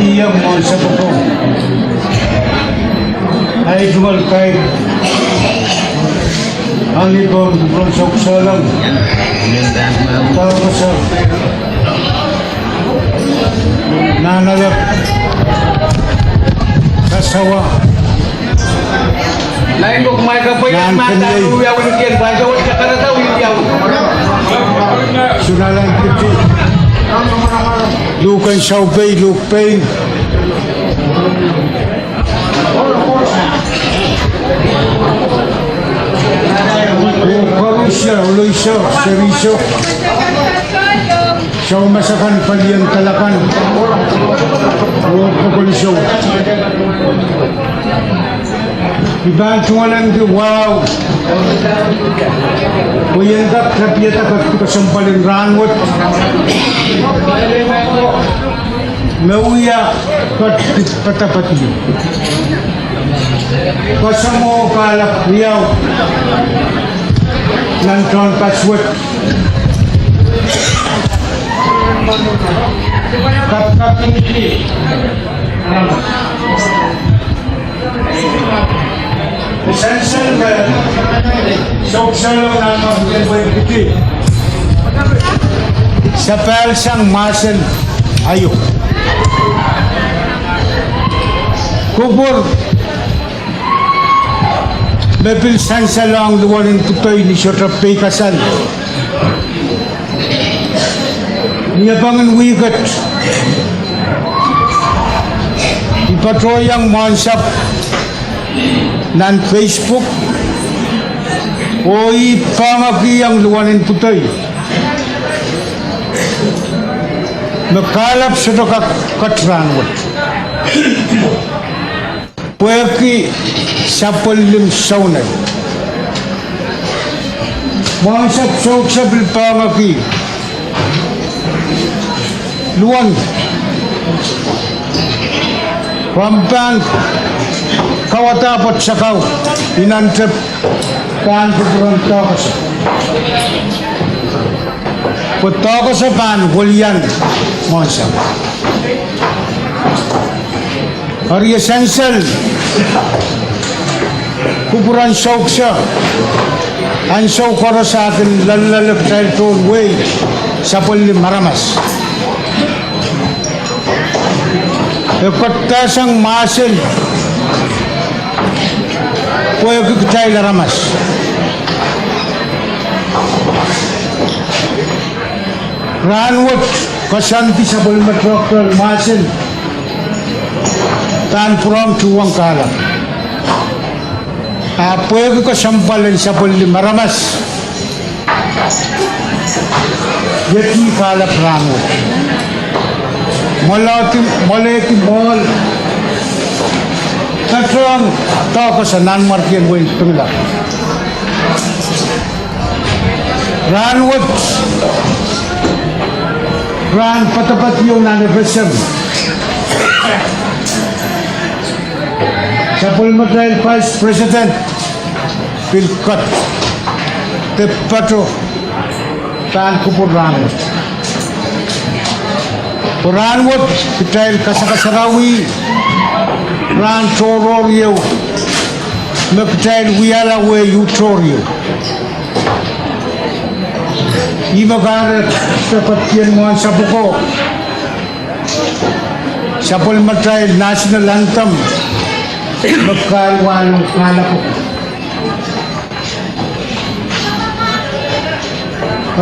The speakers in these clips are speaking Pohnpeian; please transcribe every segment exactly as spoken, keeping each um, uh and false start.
Ia mwohn sapwoko. Ahi tungoal kair. Ahni pahn kupwuren Souksohlong. Tohkohso. Nahnalek. Kasawa. Nan Kenlei. Sunalan Piti. Luhk en Saupei, Luhk Pein. Koarusie, Oloiso, Seriso. Soumas akan, palien kalakan. Oh, kokolisou. I pahn tungoalenki wahu. Pwe I en kak tapiada ketikihong kesempwal en rahnwet. Me wia ketikihong padapadien. Kasamwo kahlap riau. Nan tohn pasuwed. Kapkapinki. Sansal me Souksohlong nan Mahsen Pwehn Piti. Sapahl sang mahsen aio. Kupwur me pil sansalohng luwal en Putoi ni sohte peikasal. Ni apwangin wihket, I patohiong Mwohnsapw nan Facebook, oh I poahngoakihong luwal en Putoi me kahlap sohte kak ket rahnwet. Pwehki sapwellim sounei. Mwohnsapw Soukse pil poahngoaki luwal, pwe e pahn kauwada pwoat sakau inante pahn kupwuren Tohkohso. Pwe Tohkohso pahn welian Mwohnsapw. Eri e sansal kupwuren Soukse, ansou koaros a kin loalloale kitail tohn wehi sapwellim aramas. E ketidohsang mahsen pwehki kitail aramas. Rahnwet koasoandi sapwellime tohkohn mahsen pahn pwurehng tuhwong kahlap. A pwehki kesempwal en sapwellim aramas, iet ih kahlap rahnwet. Mwolehdi, mwolehdi mwohl patohng Tohkohso, Nanmwarkien Wein Pingelap. Rahnwet, rahn padapadien nan FSM, sapwellimatail Vice President pil ket de pato pahn kupwur rahnwet. Pwe rahnwet kitail kasakasarawi rahn tohrohr ieu me kitail wiahla wehi tohrohr ieu. Ih me kahrehda padapadien Mwohnsapw oko, sapwellimatail national anthem me kahrehda wahlong kahlap oko.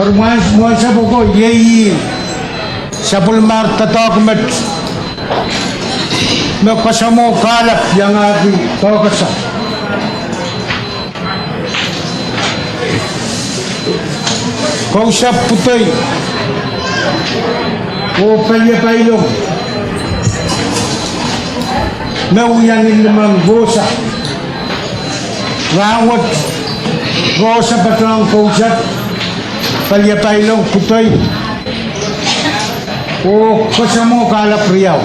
Eri Mwohnsapw oko iei ih sapwellimar doadoahk met me kasamwo kahlap iangahki Tohkohso. Kousapw Putoi oh Paliepailong me wia ni limehng Rohsa. Rahnwet Rohsa patohng Kousapw, Paliepailong, Putoi, oh kasamwo kahlap riau.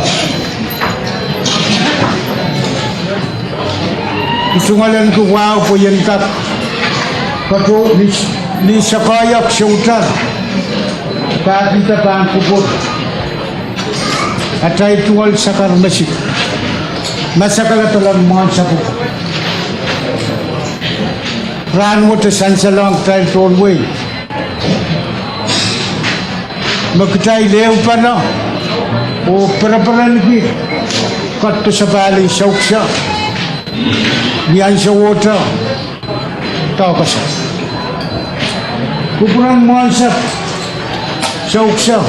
I tungoalenki wahu pwe I en kak Kato ni, ni sakoahiek soutar, pahkihda pahn kupwur atail tungoal sakar mesik, masak ladalan mwohn sapwung. Rahnwet e sansalohng kitail tohn wehi me kitail ehupene oh pereperenki ketido sapahl en Soukseh, ni ansowohte doadoahk. Kupwuren mwohn sap Soukseh,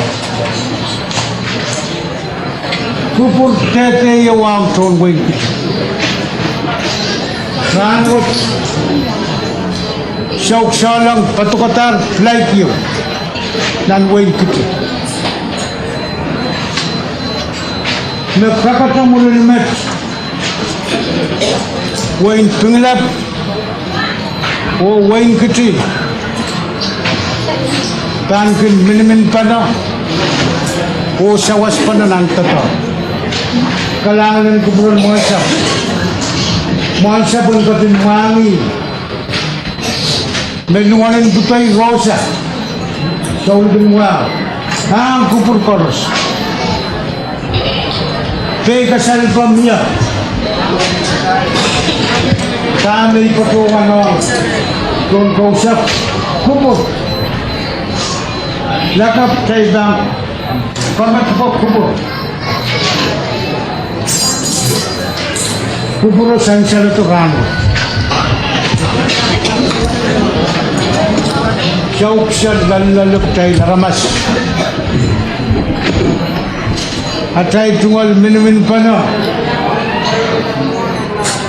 kupwur dehde ieu ong tohn wehin Kiti. Rahnwet Soukseh leng padokadahr flight ieu nan wehin Kiti me kakete mwurin met wehin Pingelap oh wehin Kiti pahn kin miniminpene oh sawaspene nan doadoahk. Kalahngan en kupwuren mwohn sap. Mwohn sap en ketin mwahngih me luwenen pwutoi Rosa, Soulik en Wau, ahng kupwur koaros. Peikasal pwe mie dahme I patohwanohng tohn kousapw, kupwur. Lakapw kitail pahn komet pwe kupwur. Kupwuro sansaledo rahnwet. Soukseh loalloale kitail aramas. Atail tungoal miniminpene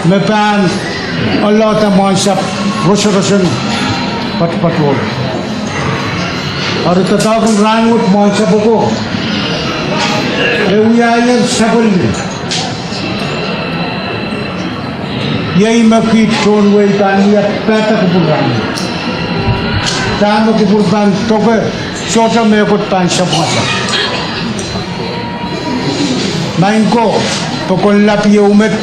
me pahn oalohda mwohn sap rosorosong patopato. Eri doadoahk en rahnwet mwohn sap oko e wiahier sapwellime. Iei me kiht tohn wehi pahn wia pahda kupwur rahnwet. Dahme kupwur pahn doke, sohte mehkot pahn sapwungala. Maing ko, pokon lap ieu met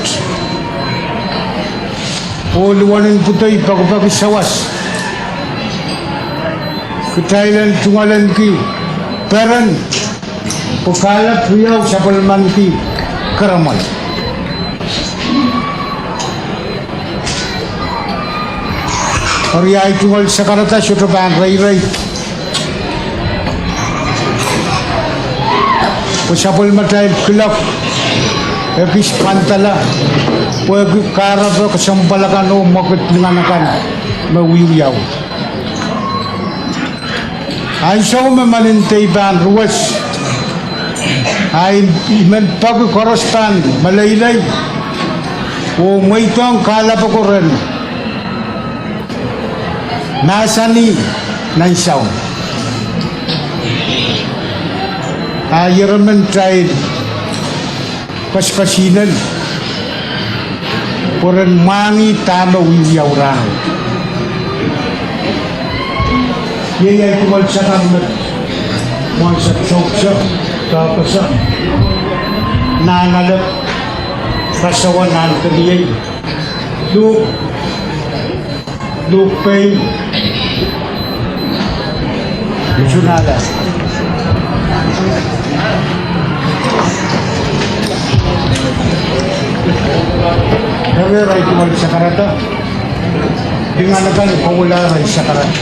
oh luwenen pwutoi pekipeki sawas, kitail en tungoalenki peren pwe kahlap riau sapwellimaniki keremwe. Eri ahi tungoal sakarada sohte pahn reirei pwe sapwellimatail kilok e kis pwandala pwehki kahrepe kesempwal akan oh mwekid lingan akan me wiewiawi. Ansou me mehn dei pahn ruwes, ahi men peki koaros pahn meleilei oh mweidohng kahlap oko ren mahsanih nan soahng. A ieremen kitail koaskoaskoaslahng pwe ren mwahngih dahme wiewiawi rahnwet. Iei ahi tungoal sakar met mwohn sap Soukseh, Doakoso, Nahnalek, Rasowa, Nahnkeniei, Luhk, Luhk Pein, Tunala. Eri ahi tungoal sakarada, lingan akan kohwei ahi sakarada.